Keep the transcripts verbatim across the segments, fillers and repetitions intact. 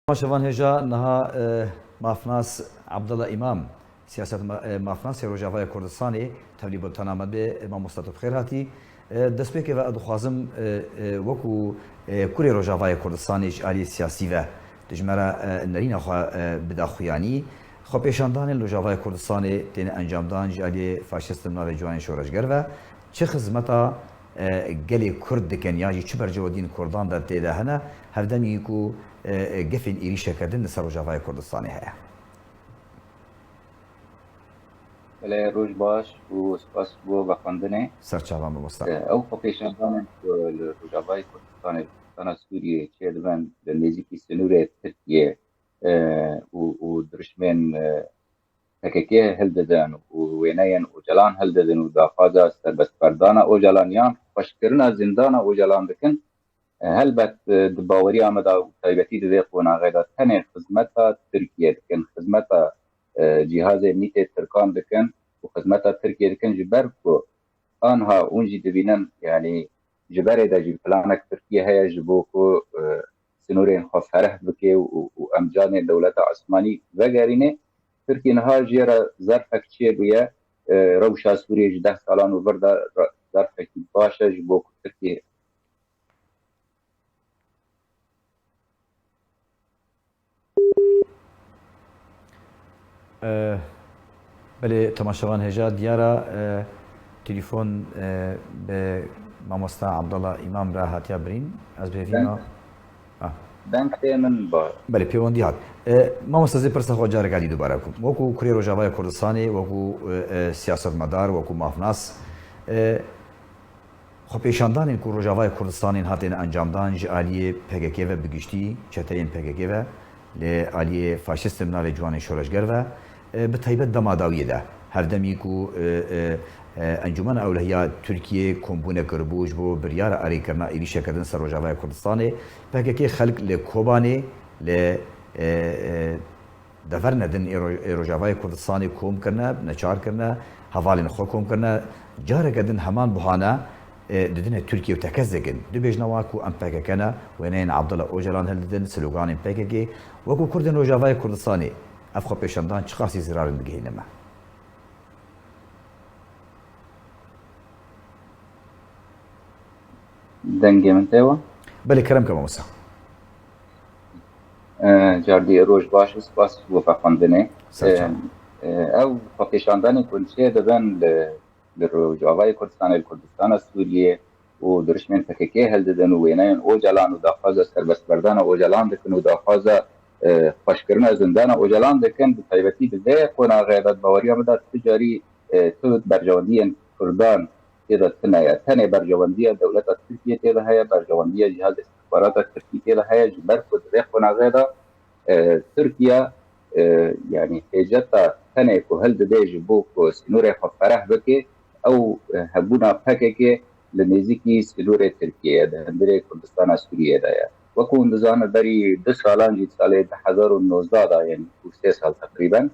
Temaşevan hêja niha, e, mafnas Abdullah Îmam, siyaset ma-, e, mafnasê Rojavaya Kurdistanê, tevlî bultena me bê, e, mamosta tu bi xêr hatî. E, destpêkê ve ez dixwazim, e, e, wekû, e, kurê Rojavaya Kurdistanê ji aliyê siyasî ve tu ji me re, e, nerîna xwe, e, bida xuyanî. Xwepêşandanên Rojavaya Kurdistanê têne encamdan ji aliyê faşistin navê ciwanên şoreşger ve çi xizmeta, e, gelê Kurd dikin yan jî çi bercewendiyên Kurdan de tê de hene, hevdemî ku, e, e, gefên êrîşeke din li ser Rojavaya Kurdistanê heye? Belê, roj baş û spas bo vexwendinê. Ser çavan, mamosta. E, ew xwepêşandanên ku li Rojavayê Kurdistanê, Kurdistana Sûriyê çêdibin, li nêzîkî sinûrê Tirkiyê, e, û, û dirişmên, e, P K K hildidin û wêneyên Ocalan hildidin û daxwaza serbestberdana Ocalan yan xweşkirina zindana Ocalan dikin, e, helbet, e, di baweriya me de û taybetî di vê qonaxê de tenê xizmeta Tirkiye dikin, xizmeta, e, cîhazê mîtê Tirkan dikin û xizmeta Tirkiye dikin, ji ber ku anha hûn jî dibînin, yanî ji berê de jî planek Tirkiye heye ji bo ku, e, sînorên xwe fereh bike û, û, û em canê dewleta Osmanî vegerîne. Tirkiye niha jê re zerfek çêbûye, e, rewşa Sûriyê ji deh salan û vir de re-, zerfekî baş e ji bo ku Tirkiye E, belê, temaşevan hêja diyara, e, telefon, e, bi mamosta Abdullah Îmam re hatiya birîn. Ez bi hêvî Deng, me. Ah. Deng tê min ba. Belê, pêwendî hat. E, mamosta, zê pirsa xwe careka dî dubare bikim. Wekû kurê Rojavaya Kurdistanê, wekû, e, e, siyasetmedar, wekû mafnas, e, Xwepêşandanên ku Rojavayê Kurdistanê hatine encamdan ji aliyê P K K ve bi giştî, çeteyên P K K ve, li aliyê faşistên navê ciwanên şoreşger ve, e, bi taybet dema dawiyê de, hevdemî ku, e, e, e, Encûmena Ewlehiya Tirkiyê kombûne kiribû ji bo biryara erêkirina êrîşeke din ser Rojavayê Kurdistanê, P K K xelk li Kobanê, li, e, e, Deverine din ê Ro-, ê Rojavayê Kurdistanê kom kirine, neçar kirine, hevalên xwe kom kirine. Careke din heman buhane, e, didine Tirkiye û tekez dikin. Dibêjine wan ku em P K K ne, wêneyên Abdullah Ocalan hildidin, sloganên P K K. Wekû Kurdên Rojavayê Kurdistanê ev xwepêşandan çiqasî zirarin digihîne me? Dengê min tê we? Belê, kerem ke mamosta. E, cardî roj baş û spas bo vexwendinê. Ser çav. E, e, ew xwepêşandanê ku çê dibin li, li Rojavayê Kurdistanê, li Kurdistana Sûriyê û dirişmên P K K hildidin û wêneyên Ocalan û daxwaza serbestberdana Ocalan dikin û daxwaza, e, xweşkirina zindana Ocalan dikin, bi taybetî di vê qonaxê de, di baweriya min de tu carî, e, tu berjewendiyên Kurdan tê de tune ye. Tenê berjewendiya dewleta Tirkiye tê de heye, berjewendiya cihazê istixbarata Tirkî tê de heye, ji ber ku di vê qonaxê de, e, Tirkiye, e, yanî hêceta tenê ku hildide ji bo ku sînorê xwe fereh bike, ew, e, hebûna P K K li nêzîkî sînorê Tirkiyeyê de, hundirê Kurdistana Sûriyê de ye. Wekû hûn dizanin, berî du salan jî, salê du hezar û nozdeh de, yanî sê sal teqrîben,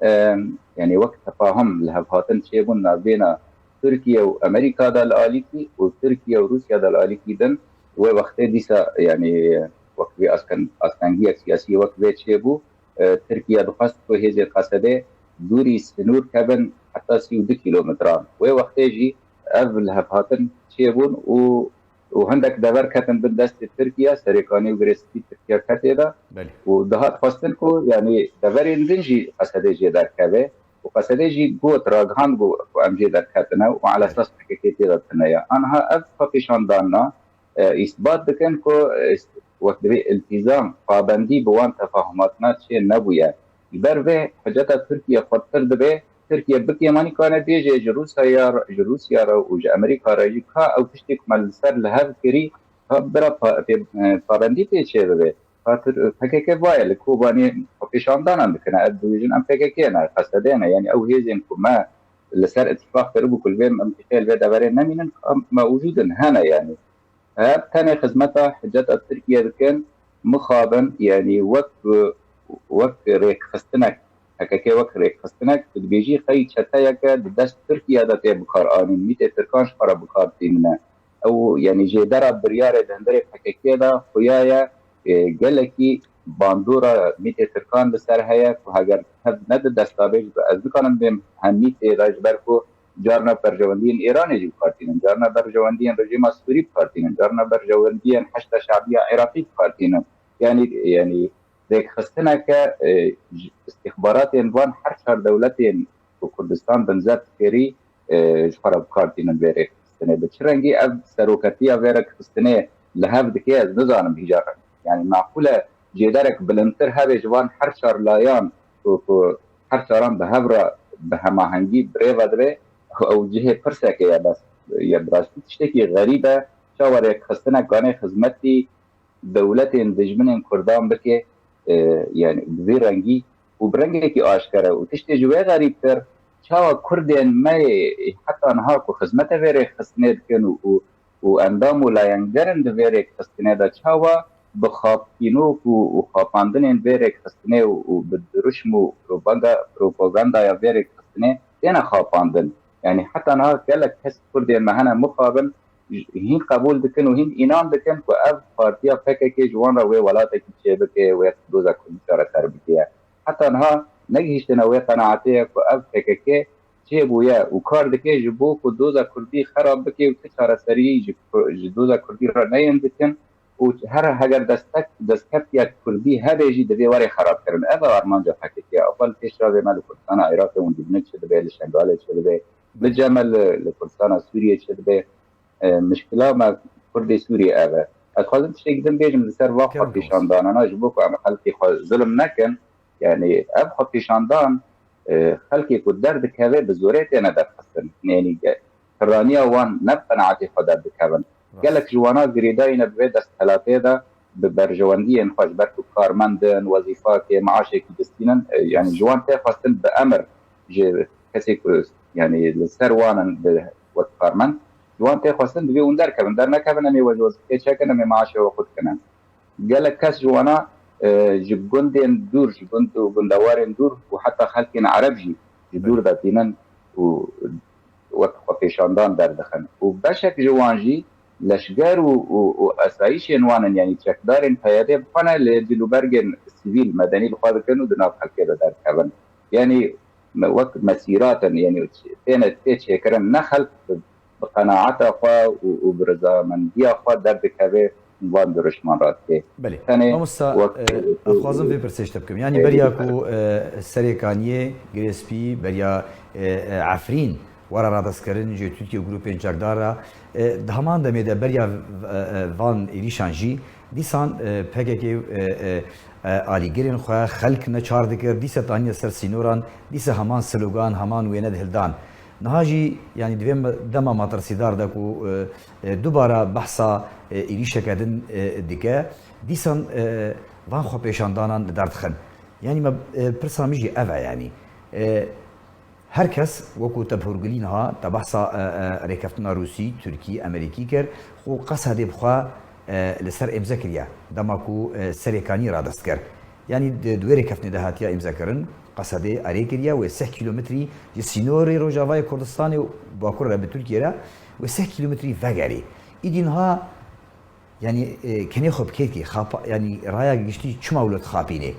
e, yanî wek tefahum li hev hatin çêbûn navbêna Tirkiye û Amerîka de li alîkî û Tirkiye û Rûsya de li alîkî din. Wê wextê dîsa, yanî wek vê asken-, astengiyek siyasî wek vê çêbû, e, Tirkiye dixwest ku hêzên Qesedê dûrî sînor kevin heta sî û du kîlometran. Wê wextê jî ev li hev hatin çêbûn û û hindek dever ketin bin destê Tirkiye, Serêkanî û Girê Spî Tirkiye ketê de. Belê. Û dihat xwestin ku, yanî, deverên din jî Qesedê jê derkeve. Û Qesedê jî got, ragihand ku, ku em jê derketine û ala Belê. esas P K K tê de tune ye. Anha ev xwepêşandanina, e, îsbat dikin ku, e, wek divê iltîzam, pabendî bi wan tefahumatina çê nebûye. Ji ber vê hiceta Tirkiye xurttir dibe, Tirkiye bi kêmanî kane bêje ji Rûsya, ji Rûsya re û ji Amerîka re jî ka ew tiştê ku me li ser li hev kirî, ka bira pa-, pê-, e, pabendî pê çê bibe. Xatir, e, P K K vaye li Kobanê xwepêşandanan dikine. Ev dibêjin em P K K ne, Qesedê ne. Yanî ew hêzên ku me li ser îtîfaq kiribû ku li vê mintîqê, li vê deverê nemînin, ka mewcûd in, hene yanî. Ev tenê xizmeta hiceta Tirkiye dikin, mixabin, yanî wek, wek rêkxistinek, P K K wek rêkxistinek, tu dibêjî qey çeteyeke di dest Tirkiye de tê bikaranîn, mîtê Tirkan ji xwe re bikar tînine. Ew, yanî jêdera biryarê di hundirê P K K de xuya ye, e, gelekî bandora mîtê Tirkan li ser heye ku heger hev ne di desta bê, ez nikanim bêm hem mîtê de, ji ber ku carna berjewendiyên Îranê jî bi kar tînin, carna berjewendiyên rejîma Sûrî bi kar tînin, carna berjewendiyên Heşda Şebiya Iraqî bi kar tînin. Yanî, yanî rêkxistineke, e, ji îstîxbaratên van her çar dewletên ku Kurdistan binzeft kirî, e, ji xwe re bi kar tînin vê rêkxistinê. Bi çi rengî ev seroketiya vê rêkxistinê li hev dike, ez nizanim hîja. Yanî maqûl e cêderek bilindtir hebe ji van her çar layan ku, ku her çaran bi hev re bi hemahengî bi rê ve dibe, ew cihê pirsekê ye, bes ye, bi rastî tiştekî xerîb e, çawa rêkxistinek ganê xizmetî dewletên dijminên Kurdan bike, e, yani bi vî rengî û bi rengekî aşkere û tiştê ji wê xerîbtir, çawa Kurdên me yê heta niha ku xizmete vê rêkxistinê dikin û, û, û endam û layengerin di vê rêkxistinê de çawa bi xapkînok û, û xapandinên vê rêkxistinê û, û bi diruşm û propaganda, propagandaya vê rêkxistinê têne xapandin. Yani heta niha gelek kes Kurdên me hene mixabin, hîn qebûl dikin û hîn înan dikin ku ev partiya P K K ji wan re wê welatekî çêbike, wê doza Kurdî çareser bike. Heta niha negihîştine wê qenaetê ye ku ev P K K çêbûye û kar dike ji bo ku doza Kurdî xerab bike û ti çareseriyî ji, ji doza Kurdî re neyên dikin û her heger destek, destkeftiya Kurdî hebe jî divê were xerabkirin. Ev e armanca P K K. Ew li pêş çavê me li Kurdistana Iraqê hûn dibînin çi dibe, li Şengalê çi dibe, li cem me li, li Kurdistana Sûriyê çi dibe. E, mişkila me Kurdê Sûriyê ev e. Ez xwazim tiştekî din bêjim li ser va xwepêşandanana, ji bo ku em xelkê xwe zulm nekin. Yani ev xwepêşandan, e, xelkê ku derdikeve bi zorê têne derxistin. Yani ge-, piraniya wan ne bi qenaetê xwe derdikevin. Gelek ji wana girêdayî ne bi vê desthilatê de bi berjewendiyên xwe, ji ber ku karmend in, wezîfakê, meaşekî distînin, e, yani ji wan tê xwestin bi emir ji kesê ku, yani li ser wan in bi wek karmend, ji wan tê xwestin divê hûn derkevin, dernekevin, em ê we ji wezîfê çekin, em ê meaşê we xurt kinin. Gelek kes ji wana, e, ji gundên dûr, ji gund û gundewarên dûr û heta xelkên ereb jî ji dûr de tînin û wek xwepêşandan derdixin. Û beşek ji wan jî leşger û, û, û esayîşên wan in, yanî çekdarên P Y D bi xwe ne, lê cilûbergên sivîl, medenî li xwe dikin û di nav xelkê de derdikevin. Yanî me-, wek mesîrat in, yanî têne, tê çêkirin, ne xelk bi, bi qenaeta xwe û, û bi rizamendiya xwe derdikeve van diruşman re dike. Belê. Tenê Mamosta, wek, e, ez dixwazim vê pirsê ji te bikim. Yanî beriya ku, e, Serê Kaniyê, Girê Spî, beriya, e, e, Efrîn, were radestkirin ji Tirkiye û grûpên çekdar re. E, di heman demê de beriya v-, e, e, van êrîşan jî dîsan, e, P K K, e, e, e, alîgirên xwe xelk neçar dikir, dîsa daniye ser sînoran, dîsa heman slogan, heman wêne dihildan. Niha jî, yanî di vê me-, dema metirsîdar de ku, e, e, dubara behsa, e, êrîşeke din, e, dike, dîsan, e, van xwepêşandanan li dar dixin. Yanî me, e, pirsa min jî ev e, yanî, e, her kes wekû te bi hûrgilî niha te behsa, e, e, rêkeftina Rûsî, Tirkî, Emerîkî kir, xwe Qesedê bi xwe, e, li ser îmze kiriye. Dema ku, e, Serê Kanî radest kir. Yanî di, di wê rêkeftinê de hatiye îmzekirin, Qesedê erê kiriye, wê sih kîlometrî ji sînorê Rojavayê Kurdistanê û Bakur re bi Tirkiye re, wê sih kîlometrî vegerê. Îdî niha, yanî, e, kenê xwe bi kê dikê, xapa-, yanî raya giştî çima wilo dixapînê?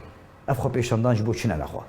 Ev xwepêşandan ji bo çi ne nexwe?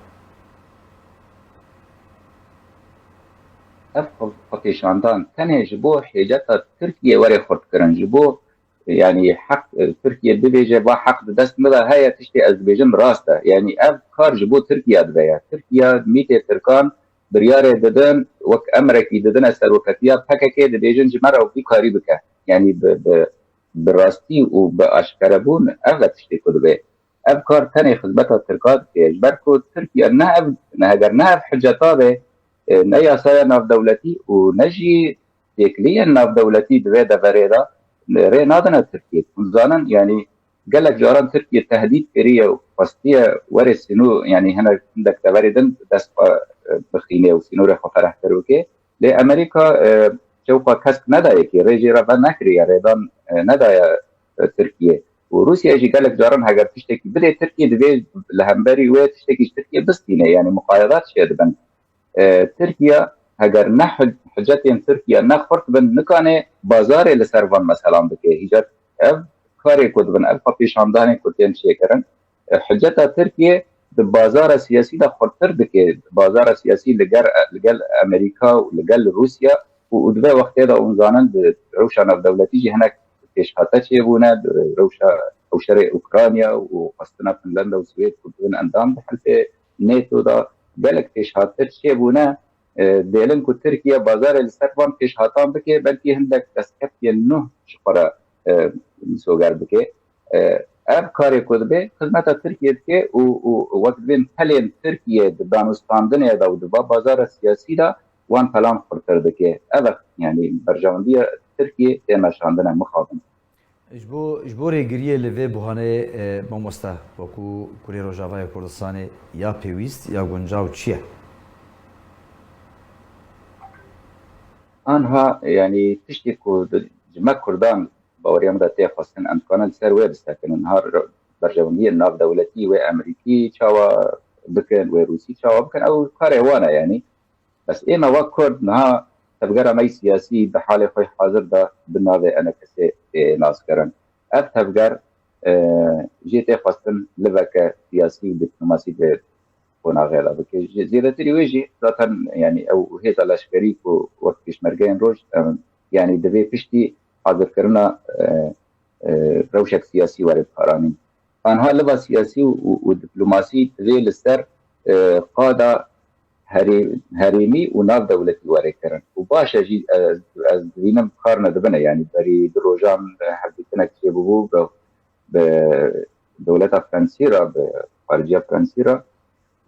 Ev xwe-, xwepêşandan tenê ji bo hêceta Tirkiye were xurtkirin, ji bo, yanî heq, e, Tirkiye bibêje, va heq di dest min de heye, tiştê ez dibêjim rast e. Yanî ev kar ji bo Tirkiye dibe ye. Tirkiye mîtê Tirkan biryarê didin, wek emrekî didine seroketiya P K K, dibêjin ji me re vî karî bike. Yanî bi, bi, bi rastî û bi aşkerebûn ev e tiştê ku dibe. Ev kar tenê xizmeta Tirka dike. Ji ber ku Tirkiye ne ev, ne heger ne ev hiceta be, e, ne yasaya navdewletî û ne jî têkiliyên navdewletî di vê deverê de, e, rê nadine Tirkiye. Hûn zanin, yanî gelek caran Tirkiye tehdît kiriye û xwestiye were sînor, yanî hinek hindek deverê din dest xwe, e, bixîne û sînorê xwe ferehtir bike. Lê Amerîka, e, çewqa kesk nedaye kê, rê jê re venekiriye, rêdan, e, nedaye, e, Tirkiye. Û Rûsya jî gelek caran heger tiştekî bidê Tirkiye, divê li hemberî wê tiştekî ji Tirkiye bistîne, yanî muqayedat çêdibin. E, Tirkiye heger ne hi-, hicetên Tirkiye ne xurt bin, nikane bazarê li ser van meselan bike. Hîca ev karê ku dibin, ev xwepêşandanê ku tên çêkirin, Hiceta Tirkiye di bazara siyasî de xurttir dike, bazara siyasî li gel, li gel Amerîka û li gel Rûsya û, û di vê wextê de hûn zanin di rewşa navdewletî jî hinek pêşhate çêbûne, di rewşa ew şerê Ukrayna û xwestina Finlanda û Swêd ku bibin endam di helfê NATO de gelek pêşhate çêbûne. E, dêlin ku Tirkiye bazarê li ser van pêşhatan bike, belkî hindek destkeftiyên nû ji xwe re, e, misoger bike. E, ev karê ku dibe xizmeta Tirkiye dike û, û wek dibên pelên Tirkiye di danûstandinê de û di va bazara siyasî de wan pelan xurtir dike. Ev e, yanî berjewendiya Tirkiye tê meşandine mixabin. Ji bo, ji bo rêgiriyê li vê buhaneyê, e, mamoste, wekû kurê Rojavayê Kurdistanê ya pêwîst ya guncaw çi ye? Anha, yanî tiştê ku di, ji me Kurdan baweriya min de tê xwestin, em dikarin li ser wê bisekinin. Niha re-, berjewendiyên navdewletî wê Amerîkî çawa bikin, wê Rûsî çawa bikin, ew karê wan e, yanî. Bes ê me wek Kurd niha tevgera me yî siyasî di halê xwe hazir de bi navê ENKSê tê naskirin. Ev tevger, e, jê tê xwestin liveke siyasî û dîplomasî bi qonaxê de bike. Ji zêdetirî wê jî zaten, yanî ew hêza leşkerî ku wek pêşmergeyên roj, em, yanî divê piştî hazirkirina, e, e, rewşek siyasî were bikaranîn. Anha liva siyasî û, û, û diplomasî divê li ser, e, qada herê-, herêmî û navdewletî were kirin. Û baş e jî, ez, ez dibînim kar nedibine, yanî berî du rojan hevdîtinek çêbûbû bi, bi dewleta Fransî re, bi xariciya Fransî re.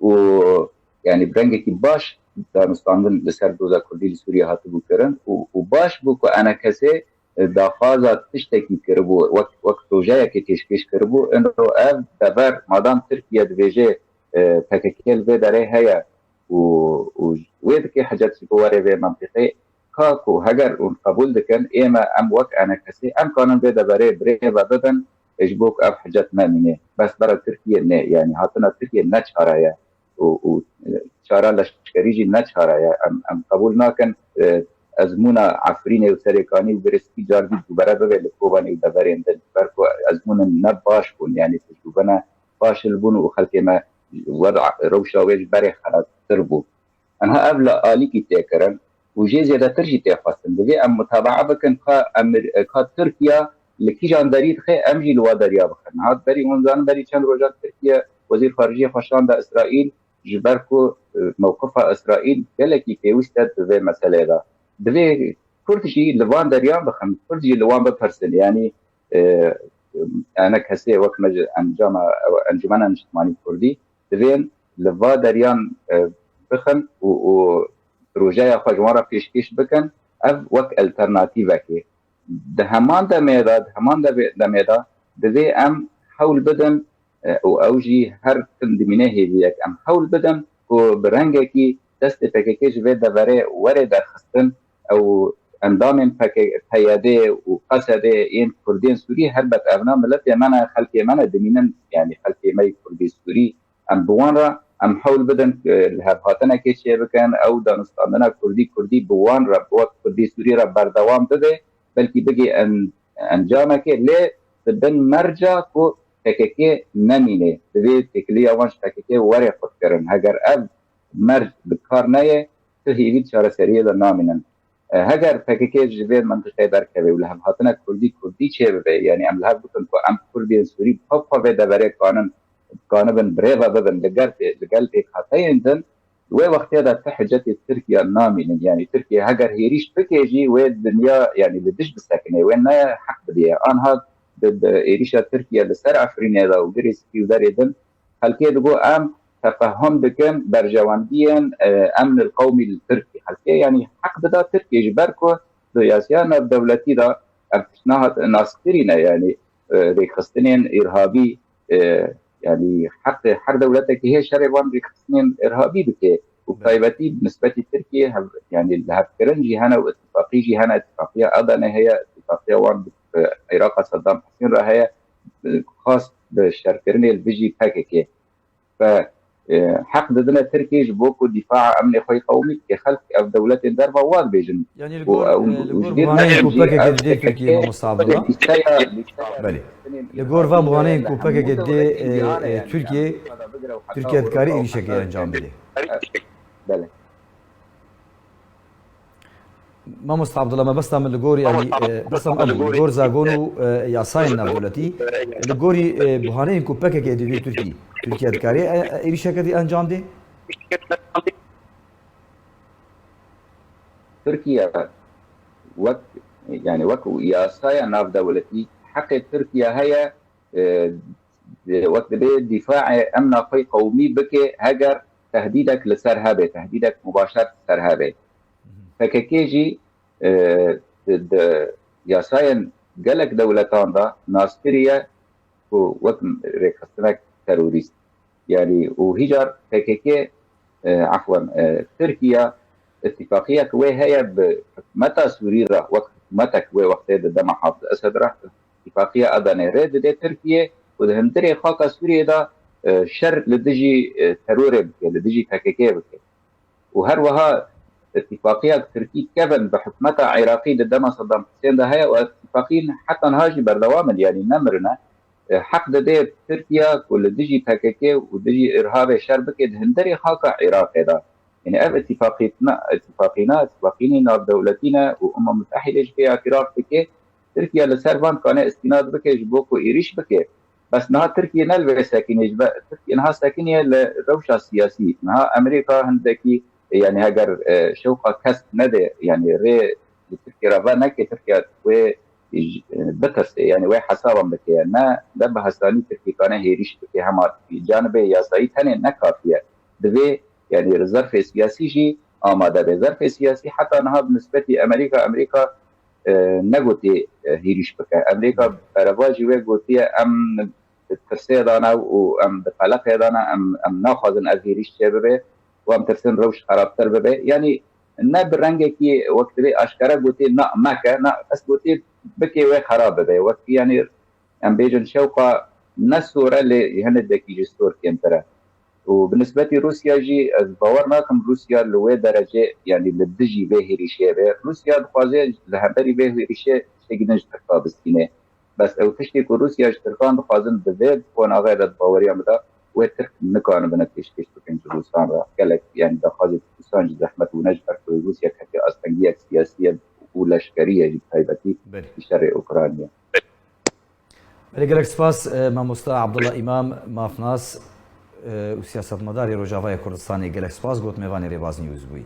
Û, yanî bi rengekî baş danûstandin li ser doza Kurdî li Sûriyê hatibû kirin û, û baş bû ku ENKSê, e, daxwaza tiştekî kiribû, wek, wek projeyekê pêşkêş kiribû, ino ev dever, madam Tirkiye dibêje, e, PKK li vê derê heye û, û wê dike hicet ji bo were vê mentiqê, ka ku heger hûn qebûl dikin, ê me em wek ENKSê, em kanin vê deverê birêve bibin, ji bo ku ev hicet nemîne. Bes bera Tirkiye ne, yanî hatina Tirkiye ne çare ye. Û, û, e, çara leşkerî jî ne çare ye. Em, em qebûl nakin, e, ezmûna Efrînê û Serêkanî û Girêskî car dî dubare bibe li Kobanê û deverên din. Ber ku ezmûnin ne baş bûn, yanî tecrûbe ne baş li bûn û xelkê me weda rewşa wê ji berê xerabtir bû. Enha ev li alîkî tê kirin û jê zêdetir jî tê xwestin. Divê em mutabaa bikin ka Amer-, ka Tirkiye li kîjan derî dixe, em jî li wa deriya bixin. Hat berî hûn zanin, berî çend rojan Tirkiye wezîr xarijiyê xwe şanda Îsraîl, ji ber ku, e, mewqifa Îsraîl gelekî pêwîst e di vê meseleyê de. Divê Kurd jî li van deriyan bixin, Kurd jî li wan bipirsin. Yanî, e, ENKSê wek me ji encama, Encûmena Niştimanî Kurdî, divên li va deriyan, e, bixin û, û projeya xwe ji wan re pêşkêş bikin, ev wek alternatîvekê. Di heman demê de, di heman de-, demê de divê em hewl bidin, e, û ew jî her tim dimîne hêviyek, em hewl bidin ku bi rengekî destê PKK ji vê deverê were derxistin, ew endamên PKK, PYD û QSD'ê yên Kurdên Sûrî, helbet evna miletê me ne, xelkê me ne, dimînin, yanî xelkê me yê Kurdî Sûrî, em bi wan re, em hewl bidin, e, lihevhatinekê çêbikin, ew danûstandina Kurdî, Kurdî bi wan re, bi wek Kurdî Sûrî re berdewam bibe, belkî bigê en-, encamekê, lê di bin merca ku PKK nemîne, divê têkiliya wan ji PKK were qutkirin. Heger ev merc bi kar neyê, tu hêvî çareseriyê de namînin. E, heger PKK ji vê mintiqê derkeve û lihevhatina Kurdî Kurdî çêbibe, yanî em li hev bikin ku em Kurdên Sûrî bi xwe bi xwe vê deverê kanin, dikanibin birêve bibin li gel pê-, li gel pêkhateyên din, di wê wextê de ti hicetê Tirkiye namînin. Yanî Tirkiye heger hêrîş bike jî wê dinya, yanî li dij bisekine, wê ne heq bidê. Anha di, di êrîşa Tirkiye li ser Efrînê de û Girêskî û derê din, xelkê digo em tefehum dikin berjewendiyên, e, emnil qewmî li Tirkî. Xelkê, yanî, heq dida Tirkiyê, ji ber ku di yasaya navdewletî de ev tişt nehat naskirîne, yanî, e, rêkxistinên îrhabî, e, yanî, heqê her dewletekî heye şerê van rêkxistinên îrhabî bike û bi taybetî bi nisbetî Tirkiyê hev-, yanî, lihevkirin jî hene û îtifaqî jî hene, îtifaqiya Adanê heye, îtifaqiya wan bi, bi Îraqa Saddam Husên re heye, e, xas bi şerkirinê li dijî PKK. Fe, e, heq didine Tirkiyê ji bo ku dîfaa emnê xwe yî qewmî bike. Xelk ev dewletên derva wa dibêjin. Yanî li gor, e, li gor buhaneyên ku P K K didê Tirkiyê, mamosta Abdullah. Belê. Li gor van buhaneyên ku P K K didê, e, e, Tirkiyê, Tirkiye dikarî êrîşekê encam bide. Belê. Mamosta Abdullah, mebesta min li gor, yanî, e, mebesta min li gor zagon û, e, yasayên navdewletî, li gorî, e, buhaneyên ku P K K didê Tirkî, Tirkiye dikarê, e, e, êrîşeke dî encam dê? Tirkiye wek, yani wek yasaya navdewletî heqê Tirkiye heye, e, wek dibê dîfaê emna xwe qewmî bike heger tehdîdek li ser hebe, tehdîdek mubaşer li ser hebe. P K K jî, e, di, di yasayên gelek dewletan de naskirî ye ku wek rêxistinek terorîst. Yani û hîcar P K K, e, efwen, e, Tirkiye îtîfaqiyek wê heye bi hikûmeta Sûrî re, wek hikûmetek wê wextê di dema Hafiz Esed re îtîfaqiya Adanê rê dide Tirkiye û di hundirê xaka Sûriyê de, e, şer li dijî, e, terorê bike, li dijî P K K bike. Û her wiha îtîfaqiya Tirkî kevin bi hikûmeta Iraqî di dema Saddam Husên de heye û ev îtîfaqî heta niha jî berdewam in, yanî nemirine. E, heq dide Tirkiye ku li dijî P K K û dijî îrhabê şer bike di hundirê xaka Iraqê de. Yanî ev îtîfaqîtina, îtîfaqîna, îtîfaqînî navdewletî ne û Umem Mutehîde jî pê îtîraf dike. Tirkiye li ser van dikane îstînad bike ji bo ku êrîş bike. Bes niha Tirkiye ne li vê sekinî, ji ber Tirkiye niha sekiniye li rewşa siyasî. Niha Amerîka hindekî, yani heger, e, şewqa kesk nede, yani rê li Tirkiye re veneke, Tirkiye wê, e, bitirse, yani wê hesaban bike. Ne, ne bi hesanî Tirkiye kane hêrîş bike, hema canibê yasayî tenê ne kafiye. Divê, yani zerfê siyasî jî amade be. Zerfê siyasî heta niha bi nisbetî Amerîka, Amerîka, e, negotiye, e, hêrîş bike. Amerîka berevajî wê gotiye, em di tirsê de ne û em di qeleqê de ne, em, em naxwazin ev hêrîş çêbibe û em tirsin rewş xerabtir bibe. Yanî ne bi rengekî wek divê aşkere gotiye, na, meke, na, bes gotiye bike wê xerab bibe. Wek, yanî em bêjin şewqa ne sor e, lê hinekî jî sor kêmtir e. Û bi nisbetî Rûsya jî ez bawer nakim Rûsya li wê derecê, yanî li dijî vê hêrîşê be. Rûsya dixwaze li hemberî vê hêrîşê tiştekî din ji Tirka bistîne. Bes ew tiştê ku Rûsya ji Tirkan dixwazin di vê qonaxê de di baweriya min de wê Tirk nikanibine pêşkêş bikin ji Rûsan re. Gelek, yanî daxwazê Rûsan jî zehmet bûne ji ber ku Rûsya ketiye astengiyek siyasî ye û leşkerî ye jî bi taybetî Belê. Ji şerê Ukraynayê. Belê, gelek spas, e, mamosta Abdullah Îmam, mafnas, e, û siyasetmedarê Rojavayê Kurdistanê, gelek spas, got mêvanê Rêbaz News bûyî.